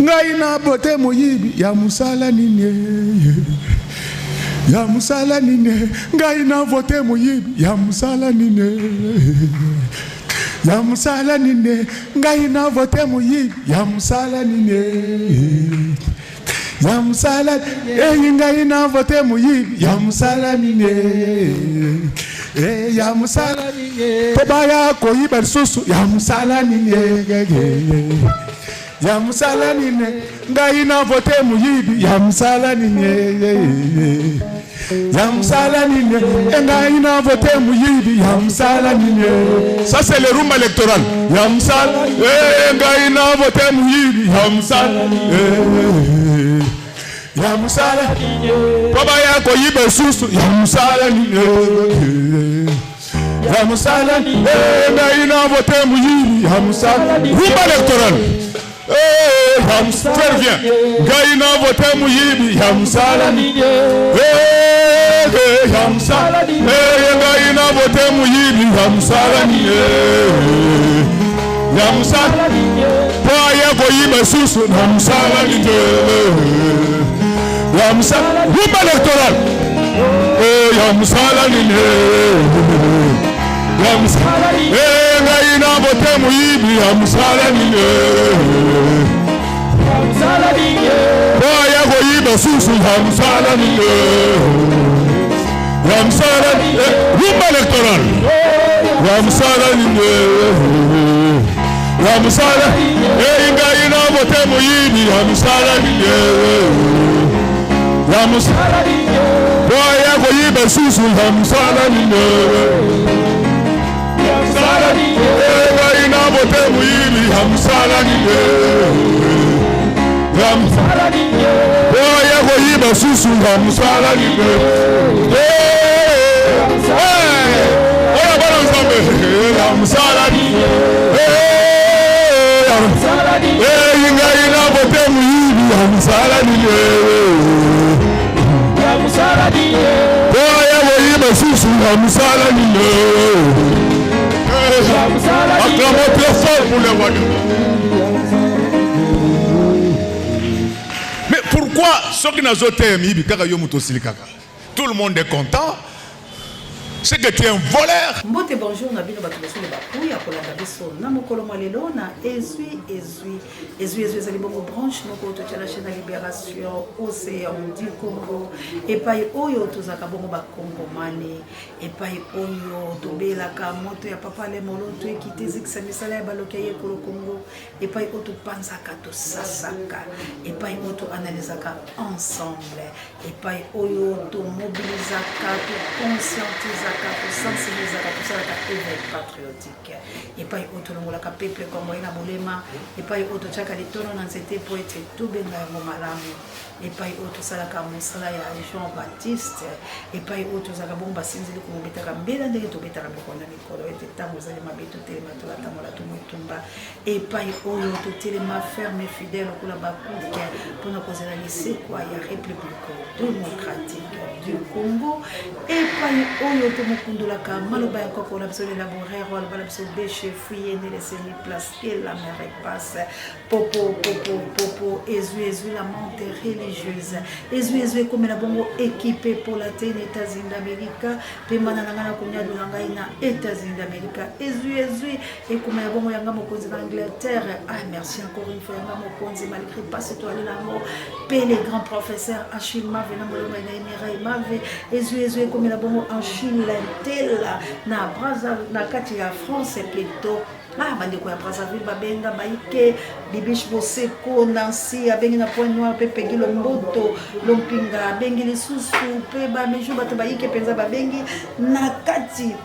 Ngai na bote moyibi ya mosala nini? Ya mosala nini? Ngai na vote moyibi ya mosala nini? Ya mosala nini? Ngai na vote moyibi ya mosala nini? Ya mosala eyi ngai na vote moyibi ya mosala nini? Eh, ya mosala nini? Po baya koyiba lisusu ya mosala nini? Ya mosala nini? Ngai na vote moyibi ya mosala nini? Ya mosala nini? Ngai na vote moyibi ya mosala nini? Ça, c'est le rumba électoral. Ya mosala eh, ngai na vote moyibi ya mosala eh, ya mosala po baya koyiba lisusu ya mosala nini? Ya mosala eh, ngai na vote moyibi ya mosala. Rumba électoral. Eh, ya frère, viens. Ngai na vote moyibi ya mosala eh, eh, ya mosala eh, ngai na vote moyibi ya mosala eh, ya mosala po aya koyiba susu na mosala nini? Ya mosala. Rumba électoral. Eh, ya mosala nini? Ya mosala eh, ngai na vote moyibi ya mosala nini? Po aya koyiba susu ya mosala nini? Ya mosala eh, rumba électoral. Ya mosala nini? Ya mosala eh, ngai na vote moyibi ya mosala nini? Ya mosala po aya koyiba susu ya mosala nini? Eh, ngai na vote moyibi ya mosala nini? Ya mosala po aya koyiba susu ya mosala nini? Eh, eh, oyo bana Nzambe ya mosala nini? Eh, eh, ngai na vote moyibi ya mosala nini? Po aya koyiba susu ya mosala nini? Acclamons très fort pour le roi. Mais pourquoi soki nazoteya miyibi kaka yo moto osilikaka? Tout le monde est content. C'est que tu es un voleur. Mbote, bonjour na bino bato bosolo bakuya kolanda biso na mokolo mwa lelo na Ezwi Ezwi. Ezwi Ezwi ezali bongo branche moko totia na chaîne ya Libération Océan du Congo, epai oyo tozalaka bongo bakongomani, epai oyo tobelaka moto ya papa Lemolo to ekite ezikisa misala ya baloki ya yekolo Congo, epai oyo topanzaka, tosasaka, epai oyo toanalizaka ensemble, epai oyo tomobilizaka, toconscientisaka, tosensibilizaka, tosalaka éveil patriotique, epai oyo tolongolaka peuple congolais na bolema, epai oyo totiaka litono na nzete po ete tobenga yango malamu, epai oyo tosalaka mosala ya Jean Baptiste, epai oyo tozalaka bongo basinzeli komobetaka mbela ndenge tobetaka mikolo na mikolo ete ntango ezali mabe totelema, tolatambola, tomotumba, epai oyo totelema ferme, fidèle lokola bakuke mpona kozela lisekwa ya République démocratique du Congo, epai oyo tomokundolaka maloba ya koko na biso l'élaboraire oyo aloba na biso: "Bêchez, fouillez, ne laissez nulle place que la mer passe." Popo popo popo, ezwi ezwi la menthe religieuse, ezwi ezwi ekomela bongo équipe pola te na États-Unis d'Amérique, mpe mbana na ngai na koniado na ngai na États-Unis d'Amérique. Ezwi ezwi ekomela bongo yanga mokonzi na Angleterre. Ah, merci encore une fois yanga mokonzi, malgré pasi toali nango, mpe le grand professeur Achille Mave na molongo na Mireille Mave. Ezwi ezwi ekomela bongo Achille Ntela na Braza, na kati ya France plutôt. Ah, bandeko ya Brazzaville babenga baike Bibish Boseko, Nancy abengi na Point Noir, mpe Pegi Lomboto Lompinga abengi lisusu, mpe bamejo bato bayike mpenza babengi na kati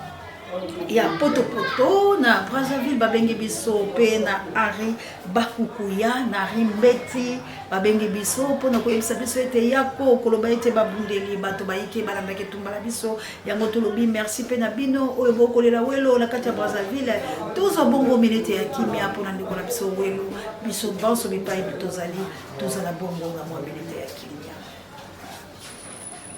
ya potopoto na Brazzaville, babengi biso mpe na Ari Bakukuya na Rimbeti, babengi biso mpona koyebisa biso ete yako koloba ete babundeli bato bayike balandaki etumba na biso. Yango tolobi merci mpe na bino oyo bokolela Welo na kati ya Brazzaville. Tozwa bongo minute ya kimia mpona ndeko na biso Welo. Biso banso bipai tozali, tozala bongo na mwa minute ya kimia.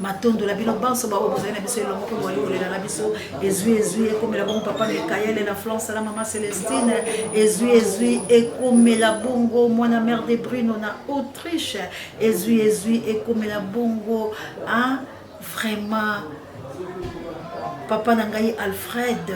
Matondo na bino banso baoyo bozali na biso elongo mpe bozali kolela na biso. Ezwi ezwi ekomela bongo papa Mikaele na France na mama Celestine. Ezwi ezwi ekomela bongo mwana mère de Bruno na Autriche. Ezwi ezwi ekomela bongo hein, vraiment papa na ngai Alfred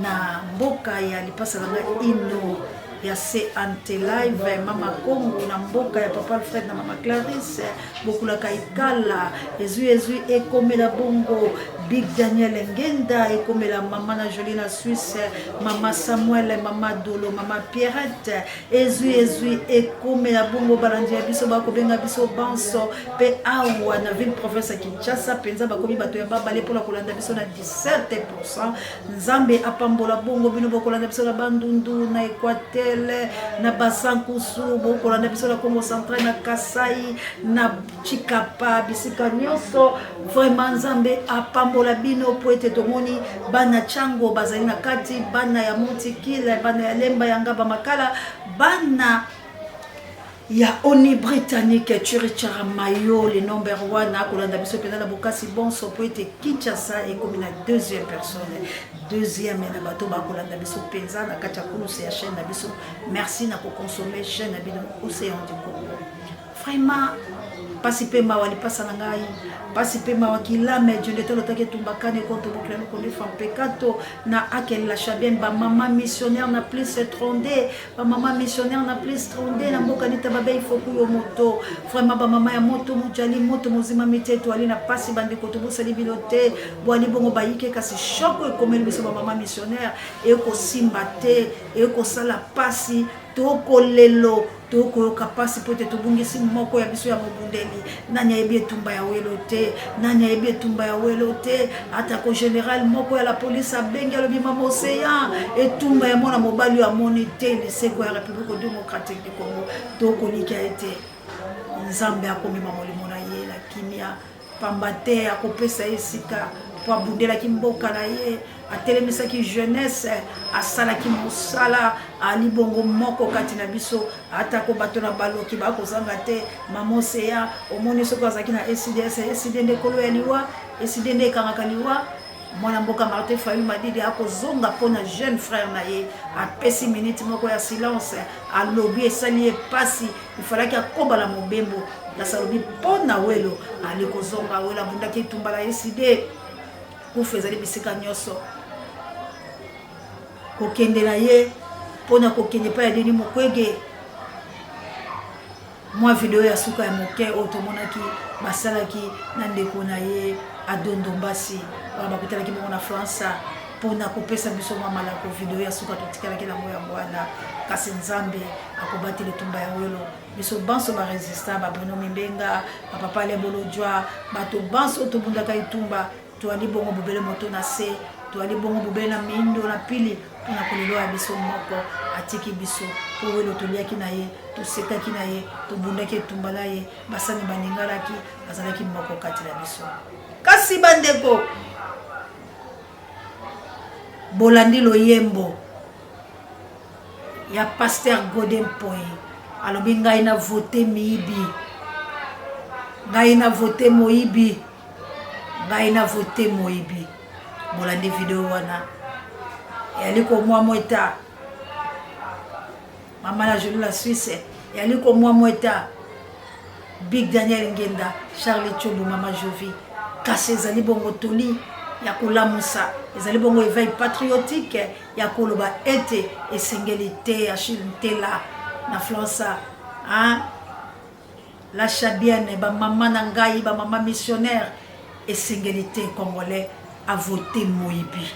na mboka ya lipasa na ngai Ino ya CNT Live, mama Kongo na mboka ya papa Alfred na mama Clarisse bokulaka ikala ezwi ezwi ekomela bongo Big Daniel Ngenda ekomela mama na Jolie na Suisse, mama Samuel, mama Dolo, mama Pierrette ezwi ezwi ekomela bongo balandi ya biso bakobenga biso banso mpe awa na ville province ya Kinshasa mpenza bakomi bato ya babale mpona kolanda biso na 17%. Nzambe apambola bongo bino bokolanda biso na Bandundu, na Equateur, na Basankusu, bokolanda biso na Congo Central, na Kasai, na Chikapa, bisika nyonso. Vraiment Nzambe apambola bino po ete tomoni bana Chango bazali na kati, bana ya Montikile, bana ya Lemba ya Ngaba Makala, bana ya oni britannique chirichara mayo le number one akolanda biso mpenza na bokasi bonso mpo ete kinshasa ekomi na deuxième personne deuxième na bato bakolanda biso mpenza na kati ya kulusu ya chaîne na biso. Merci na kokonsome chaîne na bino Océan du Congo. Vraiment pasi mpe mawa lipasa na ngai, pasi mpe mawa kilame jonde tolotaki etumbakani ekonto bokila lokondo efa mpekato na akel la chabienne bamama missionnaire na plus 32 ba mama missionnaire na plus 32 na mboka nita babei fokuyo moto. Vraiment ba mama ya moto mojali moto mozima mite toali na pasi bandeko tobosali bino te bwali bongo bayike kasi choc oyo ekomeli biso ba mama missionnaire ekosimba te ekosala pasi tokolelo tokoyoka pasi mpo ete tobungisi moko ya biso ya mobundeli. Nani ayebi etumba ya welo te? Nani ayebi etumba ya welo te? Atako general moko ya la police abengi alobi mama Océan, etumba ya mwana mobali oyo amoni te liseko ya République démocratique du Congo. Tokolika ete Nzambe akomema molimo na ye na kimia, pamba te akopesa ye esika mpo abundelaki mboka na ye, atelemisaki jeunesse, asalaki mosala, ali bongo moko kati na biso. Atako bato na baloki bakozanga te, mama Océan omoni soki azalaki na ECDS, ECD nde kolo ya liwa, ECD nde ekangaka liwa. Mwana mboka Martin Fayulu Madidi akozonga mpo na jeune frère na ye, apesi minute moko ya silence, alobi esali ye pasi, ifalaki akoba na mobembo, kasi alobi mpo na welo ali kozonga. Welo abundaki etumba na ECD, kufa ezali bisika nyonso, kokende na ye mpo na kokende epai ya Denis Mukwege. Mwa video ya suka ya moke oyo tomonaki basalaki na ndeko na ye Adondo Mbasi wana bakutanaki bongo na France mpo na kopesa biso mwa malako. Video ya suka totikalaki nango yango wana, kasi Nzambe akobatela etumba ya welo. Biso banso ba resistant, ba Bruno Mimbenga, ba papa Lebolojwa, bato banso oyo tobundaka etumba, toali bongo bobele moto na se, toali bongo bobele na miindo na pili mpona kolelo ya biso moko atiki biso mpo welo toliaki na ye, tosekaki na ye, tobundaki etumba na ye, basani baningalaki, azalaki moko kati na biso. Kasi bandeko, bolandi loyembo ya pasteur Godé Mpoyi, alobi ngai na vote miyibi, ngai na vote moyibi, ngai na vote moyibi. Bolandi video wana eyali komwa mweta mama na Jolie la Suisse, eyali komwa mweta Big Daniel Ngenda, Charlie Chobo, mama Jovi. Kasi ezali bongo toli ya kolamusa, ezali bongo éveil patriotique ya koloba ete esengeli te Achille Ntela na Flansa, hein? La Chabienne, ba mama na ngai, ba mama missionnaire, esengeli te congolais a voter moyibi.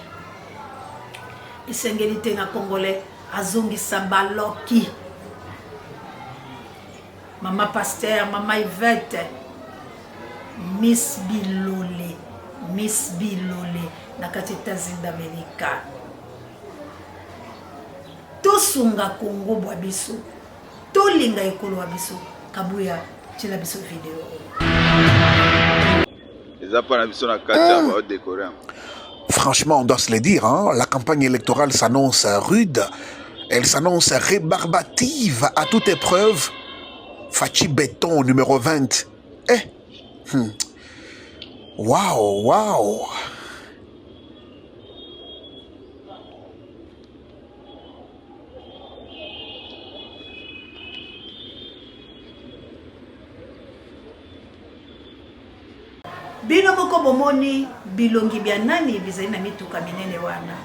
Esengeli te na congolais azongisa baloki. Mama pasteur, mama Yvette, Miss Bilole, Miss Bilole na kati États-Unis d'Amérique. Tosunga Congo bwa biso, tolinga ekolo wa biso. Kabuya, tiela biso video oyo. Eza mpa na biso na kati ya baodekore yango. Franchement, on doit se le dire, hein, la campagne électorale s'annonce rude, elle s'annonce rébarbative à toute épreuve. Fatshi Béton, numéro 20. Eh. Waouh, waouh. Bino moko bomoni bilongi bya nani bizali na mituka minene wana?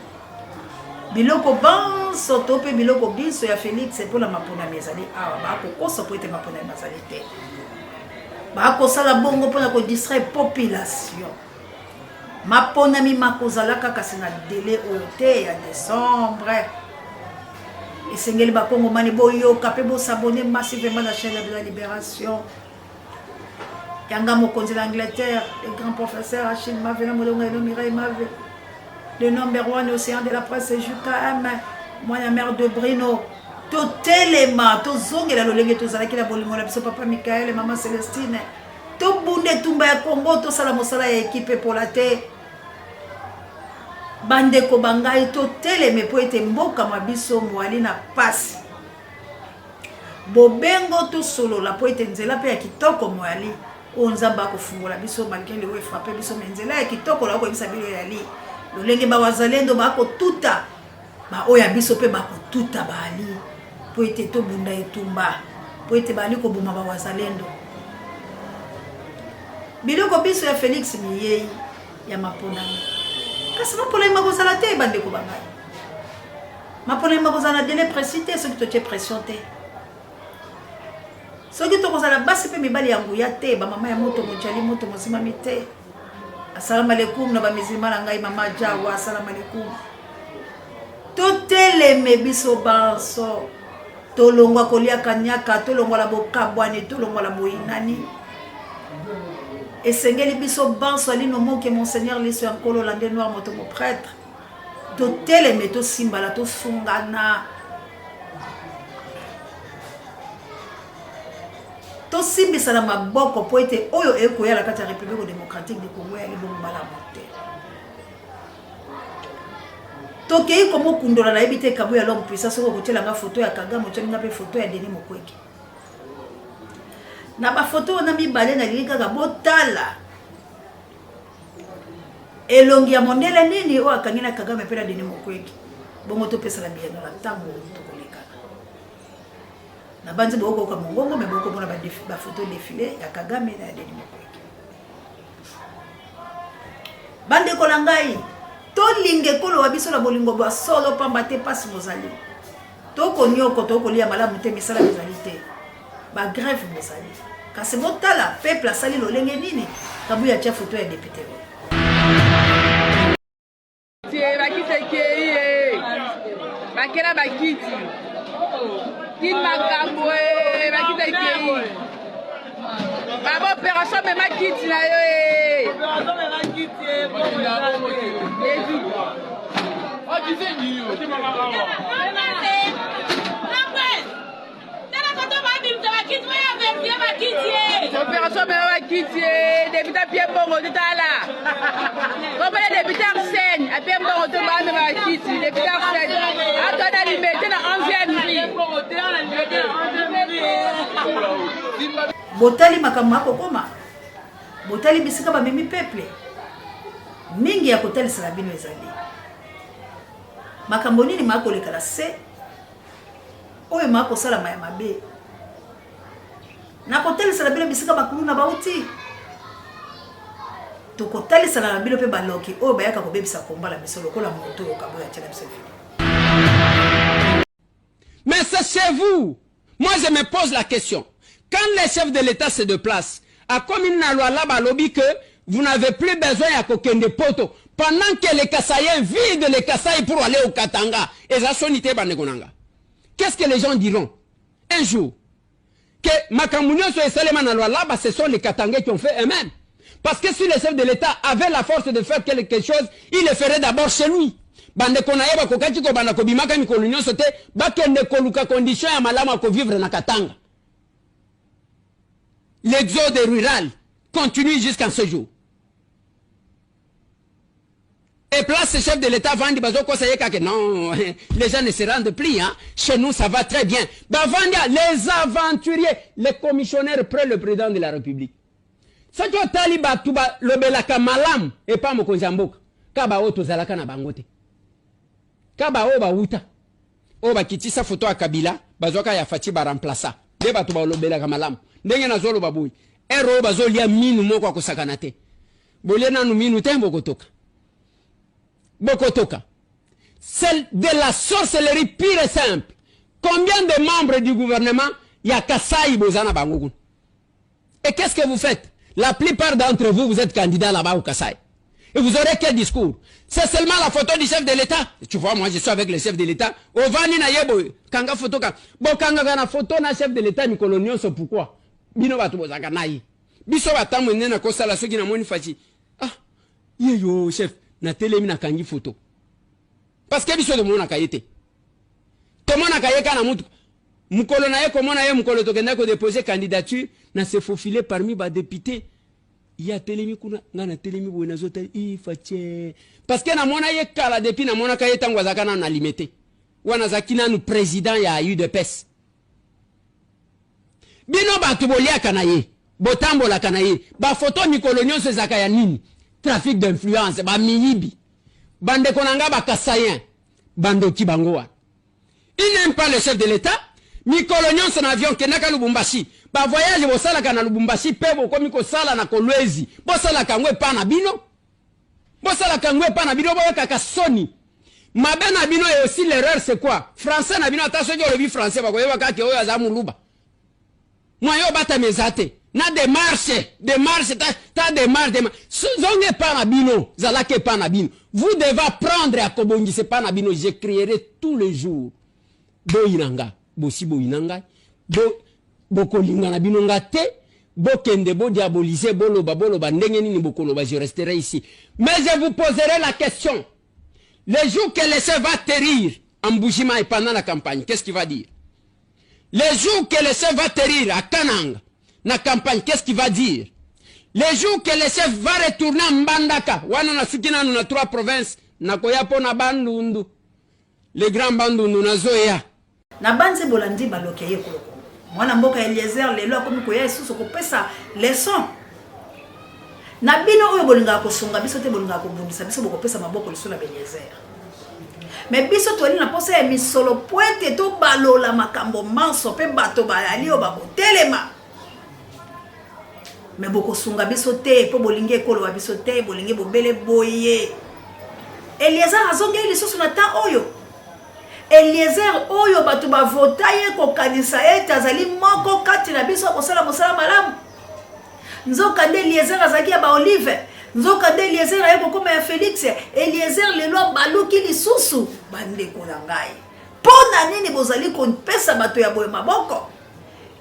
Biloko banso to mpe biloko binso ya Felix mpo na maponami ezali awa. Bakokosa mpo ete maponami mazali te. Bakosala bongo mpo na kodistraire population. Maponami makozalaka kasi na délai oyo te ya décembre. Esengeli bakongomani boyoka mpe bosabone massivement na chaîne ya bino ya Liberation. Yanga mokonzi na Angleterre, le grand professeur Achille Mave na molongo eno Mireille Mave, le number one océan de la presse JKM, mwana mère de Brino. Totelema, tozongela lolenge tozalaki na bolingo na biso papa Michael, mama Celestine. Tobunda etumba ya Congo, tosala mosala ya ekipe epola te. Bandeko ba ngai, toteleme mpo ete mboka mwa biso mwali na pasi. Bobengo tosolola po ete nzela pe ya kitoko moyali oyo Nzambe akofungola biso malgre liwa efrappe biso me nzela ya kitoko na koyebisa bino eyali lolenge ba wazalendo bakotuta ba oyo ya biso pe bakotuta baali po ete tobunda etumba po ete baali koboma ba wazalendo biloko biso ya Felix miyei ya maponami kasi maponami makozala te bandeko ba ngai. Maponami makozala na delai précis te soki totie pression te. Soki tokozala basi mpe mibali ya nguya te, bamama ya moto mojali moto mozimami te. Asalamu alaikum na bamizilma na ngai mama Jawa, asalamu alaikum. Toteleme biso banso, tolongwa kolia kanyaka, tolongwa na bokabwani, tolongwa na boyinani. Esengeli biso banso alino moke monseigneur liso ya nkolo lande noir moto mo prêtre. Toteleme, tosimbana, tosungana, tosimbisana maboko mpo ete oyo ekoya na kati ya Republique democratique du Congo ya libongo malamu te. Tokei komokundola, nayebi te Kabuya l'homme puissant, soki okotiela nga foto ya Kagame, otieli nga mpe foto ya Denis Mukwege. Na bafoto wana mibale nalingi kaka botala Elongi ya mondele nini oyo akangi na Kagame mpe na Denis Mukwege? Bongo topesana biyano na ntango tokolekana. Nabanzi bokoyoka mongongo me bokomona ba photo defile ya Kagame na ya Denis Mukwege. Bandeko na ngai, tolinga ekolo wa biso na bolingo bwa solo, pamba te pasi mozali. Tokonyoko, tokolia malamu te, misala mizali te. Ba grève bozali kasi botala peuple asali lolenge nini kabuya atia photo ya depute oyo. Tie bakiti ekei ye bakela bakiti kin makambo e bakiti ekei baba operation mema kiti na yo e Opération mema bakiti eh, député apie mbongo totala komona député Arsène apie mbongo to bamema bakiti député Arsène ato na limete na 11e rue. Botali makambo akokoma, botali bisika bamemi peuple mingi ya kotalisa na bino ezali makambo nini makoleka na se Oyo maa kosalama ya mabe. Nakotalisela bino bisika bakuluna bauti. Tokotalisana na bino mpe baloki oyo bayaka kobebisa komba na biso lokola moto oyo Kabuya atiela biso video. Mais c'est chez vous. Moi je me pose la question. Quand les chefs de l'Etat se déplacent, akomi na Lualaba alobi que vous n'avez plus besoin ya kokende poto pendant que les Kasaïens vident le Kasaï pour aller au Katanga. Eza soni te bandeko na nga. Qu'est-ce que les gens diront un jour? Que makambo nyonso esalema na Lualaba, ce sont les Katangais qui ont fait eux-mêmes. Parce que si le chef de l'Etat avait la force de faire quelque chose, il le ferait d'abord chez lui. Bandeko na ye bakokaki kobanda kobimaka mikolo nyonso te, bakende koluka condition ya malamu ya kovivre na Katanga. L'exode rural continue jusqu'en ce jour. Et place chef de l'État vandi bazokosa ye kaka non, les gens ne se rendent plus hein. Chez nous ça va très bien. Bavandi les aventuriers, les commissionnaires près le président de la République. Soki otali batu balobelaka malamu epa mokonzi ya mboka ka ba oyo tozalaka na bango te. Ka ba oyo bawuta oyo bakitisa photo ya Kabila bazwaka ya Fatshi ba remplaça nde batu balobelaka malamu. Ndenge nazoloba boye heure oyo bazolia minu moko ya kosakana te. Bolie nanu minu te bokotoka. Bokotoka. C'est de la sorcellerie pure et simple. Combien de membres du gouvernement ya Kasaï boza na bango kuna? Et qu'est-ce que vous faites? La plupart d'entre vous, vous êtes candidats là-bas au Kasaï. Et vous aurez quel discours? C'est seulement la photo du chef de l'État. Tu vois, moi je suis avec le chef de l'État. Ovani na yebo, kanga photo ka. Bo kanga na photo na chef de l'État mikolo nyonso pourquoi? Bino bato bozaka na ye. Biso batamwe nde na kosala soki na moni Fatshi. Ah, ye yo chef, na telemi na kangi photo. Parce que biso tomonaka ye te. Tomonaka ye ka na mutu. Mukolo naye komona ye mukolo tokendaki ko deposer candidature na se faufiler parmi ba deputes ye atelemi kuna nga na telemi boye nazo tala ii Fatshie parce que namona ye kala depuis namonaka ye tango azalaka nanu na Limete wana azalaki nanu president ya udps bino batu boliaka na ye botambolaka na ye ba photo mikolo nyonso ezalaka ya nini trafic d'influence ba miyibi bandeko na nga ba kasaïens bandoki bango wana Il n'aime pas le chef de l'etat. Mikolo nyonso na avion kendaka Lubumbashi. Ba voyage bosalaka na Lubumbashi pe bokomi kosala na Kolwezi. Bosalaka yango epa na bino. Bosalaka yango epa na bino boyokaka soni. Mabe na bino et aussi l'erreur c'est quoi? Français na bino ata soki olobi français bakoyeba kaka ke oyo aza muluba. Moyen obatama eza te. Na demarche, demarche, ta, ta demarche, demarche. Zonga epa na bino, zalaka epa na bino. Vous devez apprendre à kobongisa epa na bino. Je crierai tous les jours. Boyina nga, bosi boyina ngai. Bo, bokolinga na bino nga te. Bokende, bo diaboliser, boloba, boloba, ndenge nini bokoloba, je resterai ici. Mais je vous poserai la question. Le jour que le chef va atterrir en Mbuji-Mayi pendant la campagne, qu'est-ce qu'il va dire? Le jour que le chef va atterrir à Kananga, na campagne, qu'est-ce qu'il va dire? Le jour que le chef va retourner à Mbandaka, wana na suki nanu na trois provinces, nakoya po na Bandundu. Le grand Bandundu nazoya. Nabanzi bolandi baloki ya ye ekolo Congo. Mwana mboka Eliezer lelo akomi koya lisusu kopesa leçon na bino oyo bolingaka kosunga biso te, bolingaka kobundisa biso, bokopesa maboko lisusu na Eliezer. Me biso toyali na posa ya misolo po ete tobalola makambo manso mpe bato bayali oyo bakotelema. Me bokosunga biso te mpo bolingi ekolo wa biso te, bolingi bobele boye. Eliezer azongeli lisusu na temps oyo. Eliezer oyo bato bavota ye kokanisa ete azali moko kati na biso akosala mosala malamu. Nzokande Eliezer azalaki ya ba olive. Nzokande Eliezer aye kokoma ya Felix. Eliezer lelo abaluki lisusu. Bandeko na ngai, mpo na nini bozali kopesa bato ya boye maboko?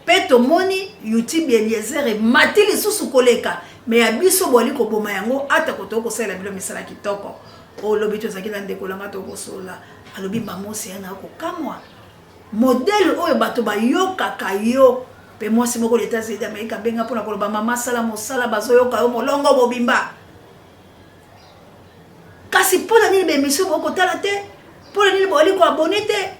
Mpe tomoni YouTube ya Eliezer emati lisusu koleka, me ya biso boali koboma yango, atako tokoki kosalela bino misala kitoko. Oyo lobi tozalaki na ndeko na ngai tokosolola, alobi mama Ocean akokamwa Modèle oyo bato bayokaka yo. Pe mwasi moko na Etats-Unis d'Amerique abenga mpo na koloba mama sala mosala bazoyoka yo molongo mobimba. Kasi mpo na nini ba emission bokoki kotala te? Mpo na nini boali ko abonner te?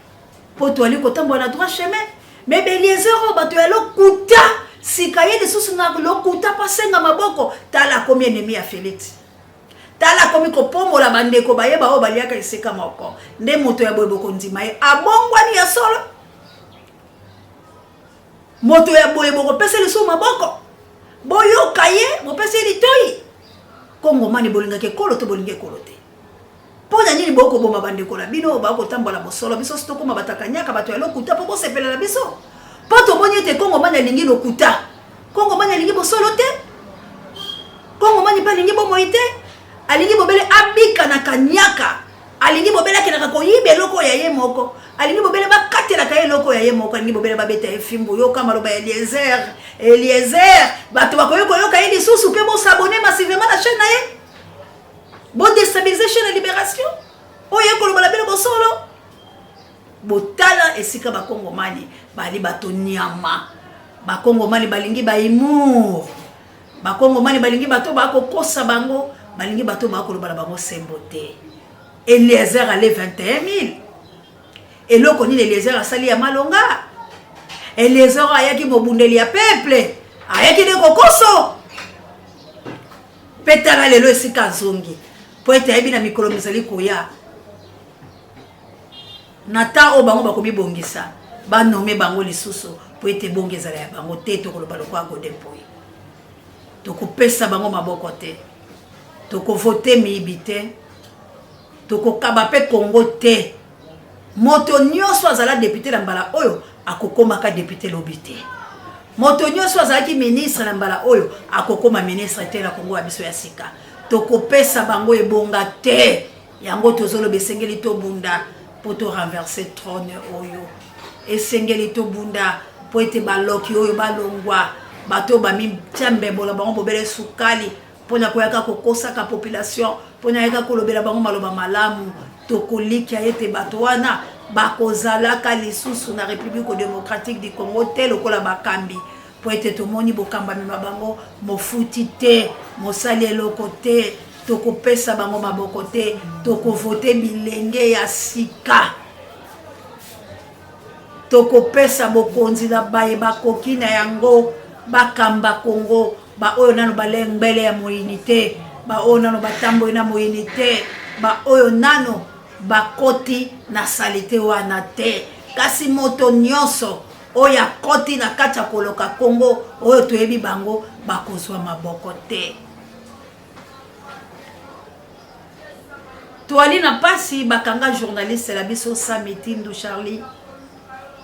Mpo toali kotambola na droit chemin. Mais ba Eliezer oyo bato ya lokuta, sika ye lisusu na lokuta mpo asenga maboko, tala akomi ennemi ya Felix. Tala akomi kopombola bandeko baye baoyo baliaka esika moko. Nde moto ya boye bokondima ye? Abongwani ya solo? Moto ya boye bokopesa lisusu maboko? Boyoka ye, bopesa ye litoi? Kongomani, bolingaka ekolo to bolingi ekolo te? Mpo na nini bokoboma bandeko na bino oyo bakotambola bosolo? Biso si tokoma batakanyaka, bato ya lokuta, mpo bosepela na biso? Mpo tomoni ete Kongomani alingi lokuta, Kongomani alingi bosolo te, Kongomani mpe alingi bomoi te, alingi bobele abika na kanyaka, alingi bobele akendaka koyiba eloko ya ye moko, alingi bobele bakatelaka ye eloko ya ye moko, alingi bobele babeta ye fimbu. Yoka maloba ya Eliezer, Eliezer, bato bakoki koyoka ye lisusu mpe bosabone massivement na chaîne na ye. Bo destabiliser chaîne ya libération oyo ekoloba na bino bosolo. Botala esika bakongomani bali bato nyama. Bakongomani balingi ba humour. Bakongomani balingi bato bakokosa bango, balingi bato bakoloba na bango sembo te. Eliezer ale 21000. Eloko nini Eliezer asali ya malonga? Eliezer ayaki mobundeli ya peuple, ayaki nde kokoso. Mpe tala lelo esika azongi, mpo ete ayebi na mikolo mizali koya, na temps oyo bango bakomibongisa, banome bango lisusu mpo ete ebongi ezala ya bango te. Tokoloba lokola Gode Mpoyi, tokopesa bango maboko te, tokovote miyibi te, tokokaba mpe Congo te. Moto nyonso azala depute na mbala oyo akokomaka depute lobi te. Moto nyonso azalaki ministre na mbala oyo akokoma ministre te na Congo ya biso ya sika. Tokopesa bango ebonga te. Yango tozoloba esengeli tobunda mpo to renverser trône oyo. Esengeli tobunda mpo ete baloki oyo balongwa, bato oyo bamitia mbebo na bango bobele sukali mpo na koyaka kokosaka population, mpo na yaka kolobela bango maloba malamu. Tokolikya ete bato wana bakozalaka lisusu na Republique democratique du Congo te lokola bakambi, mpo ete tomoni bokambami ba bango mofuti te, mosali eloko te. Tokopesa bango maboko te, tokovote bilenge ya sika. Tokopesa bokonzi na baye bakoki na yango bakamba Congo, baoyo nano balei ngbele ya moyini te, baoyo nano batamboli na moyini te, baoyo nano bakoti na salite wana te. Kasi moto nyonso oyo akoti na kati ya koloka Congo, oyo toyebi bango, bakozwa maboko te. Toali na pasi bakanga journaliste na biso Sami Tindu Charlie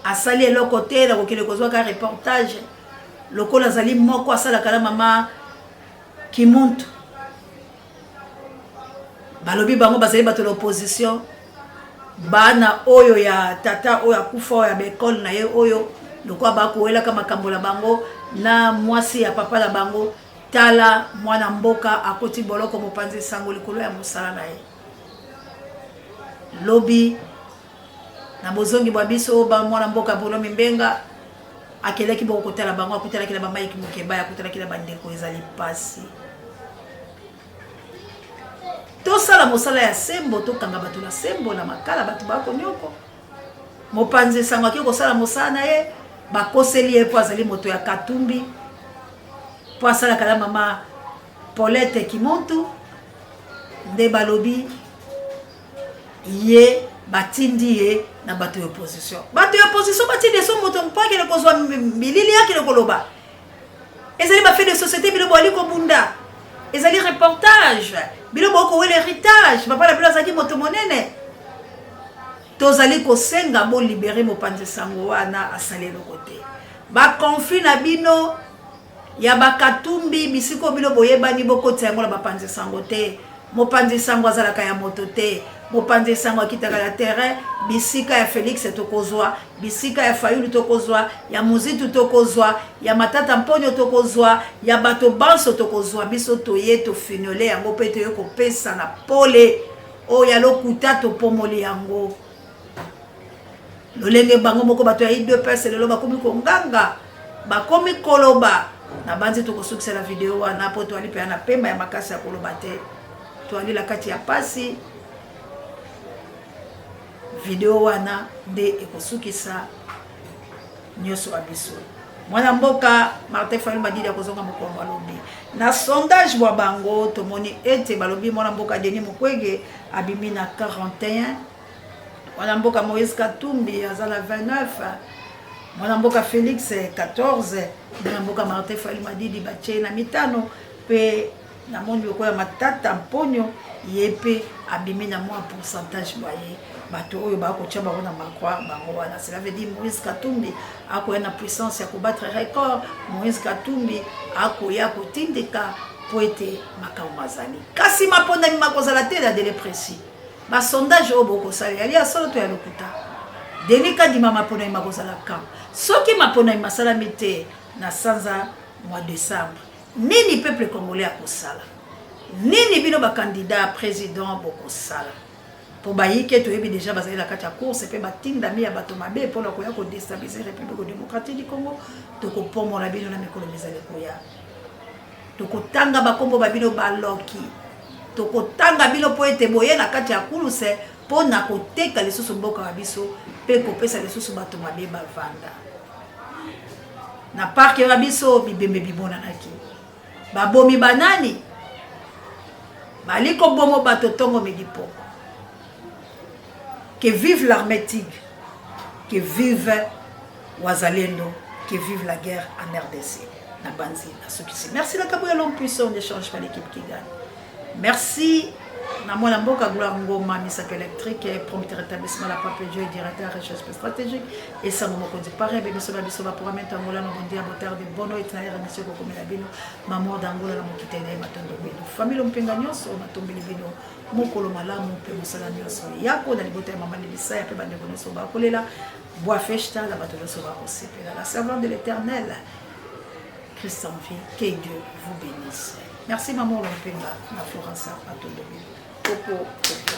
asali eloko te na kokende kozwaka reportage lokola azali moko asalaka na mama Kimuntu. Balobi bango bazali bato na opposition, bana oyo ya tata oyo akufa oyo ya baekole na ye oyo lokola bakowelaka makambo na bango na mwasi ya papa na bango. Tala mwana mboka akoti boloko mopanzi sango likolo ya mosala na ye. Lobi na bozongi bwa biso ba mwana mboka Bruno Mimbenga akelaki boko kotala bango, akutanaki na ba Mike Mukebayi, akutanaki na bandeko. Ezali pasi. Tosala mosala ya sembo, tokanga bato na sembo na makala, bato bakonyoko. Mopanzi sango akei kosala mosala na ye, bakoseli ye mpo azali moto ya Katumbi, mpo asalaka na mama Paulette Kimuntu, nde balobi ye batindi ye na bato ya opposition. Bato ya opposition batindi ye so moto mpo akende kozwa bilili, akende koloba. Ezali ba fait de société bino boali kobunda, ezali reportage bino bokowela héritage, papa na bino azalaki moto monene. Tozali kosenga bolibere mopanzi sango wana asali eloko te. Ba conflit na bino ya bakatumbi bisika oyo bino boyebani bokotisa yango na bapanzi sango te. Mopanzi sango azalaka ya moto te. Mopanzi sango akitaka na terrain. Bisika ya Felix tokozwa, bisika ya Fayulu tokozwa, ya Muzitu tokozwa, ya Matata Mponyo tokozwa, ya bato banso tokozwa. Biso toye tofinole yango mpe toye kopesa na pole oyo ya lokuta, topomoli yango lolenge bango moko bato ya UDPS lelo bakomi konganga, bakomi koloba. Nabanzi tokosukisa na video wana mpo toali mpenza na pema ya makasi ya koloba te, toali na kati ya pasi. Video wana nde ekosukisa nyonso ya biso. Mwana mboka Martin Fayulu Madidi akozonga mokolo mwa lobi. Na sondage bwa bango tomoni ete balobi mwana mboka Denis Mukwege abimi na 41, mwana mboka Moïse Katumbi aza na 29, mwana mboka Felix 14, mwana mboka Martin Fayulu Madidi batie na mitano, pe namoni lokola Matata Mponyo ye pe abimi na mwa pourcentage bwa ye. Bato oyo bakotia bango na macroire bango wana, cela veut dire Moïse Katumbi akoya na puissance ya kobattre record. Moïse Katumbi akoya kotindika po ete makambo mazali, kasi mapondami makozala te na délai précis. Ba sondage oyo bokosala yali ya solo to ya lokuta? Denis Kadima, mapondami makozala quand? Soki mapondami masalami te na sanza mois décembre, nini peuple congolais akosala? Nini bino ba candidat président bokosala? Po bayike toyebi deja bazali na kati ya course pe batindami ya bato mabe mpona koya kodestabiliser République démocratique du Congo. Tokopomola bino na mikolo mizali koya, tokotanga bakombo ba bino baloki, tokotanga bino mpo ete boye na kati ya kuluse mpo na koteka lisusu mboka wa biso mpe kopesa lisusu bato mabe bavanda na parke wa biso. Bibembe bibonanaki, babomi banani? Bali kobomo bato tongo midi poko. Que vive l'armée tigre, que vive Wazalendo, que vive la guerre en RDC. Na banzi, na sukisi. Merci la Kabouya, l'homme puissant, on n'échange pas l'équipe qui gagne. Merci na mwana mboka Gloire Ngoma, misato électrique, prompt rétablissement la pape Dieu, directeur recherche stratégique, et sango mokonzi pare be biso ba biso ba programme tangola no bondia botarde bono et na remercier kokomela bino mamour d'Angola na mokita na ye matondo bino famille mpenga nyonso matombeli bino mokolo malamu mpe mosala nyonso yako na libota ya mama Libisaya mpe bandeko nyonso bakolela boa festa na bato nyonso bakosepela la servante de l'éternel Christ en vie, que Dieu vous bénisse. Merci maman Lompenga na Florence matondo bino. Popo, popo.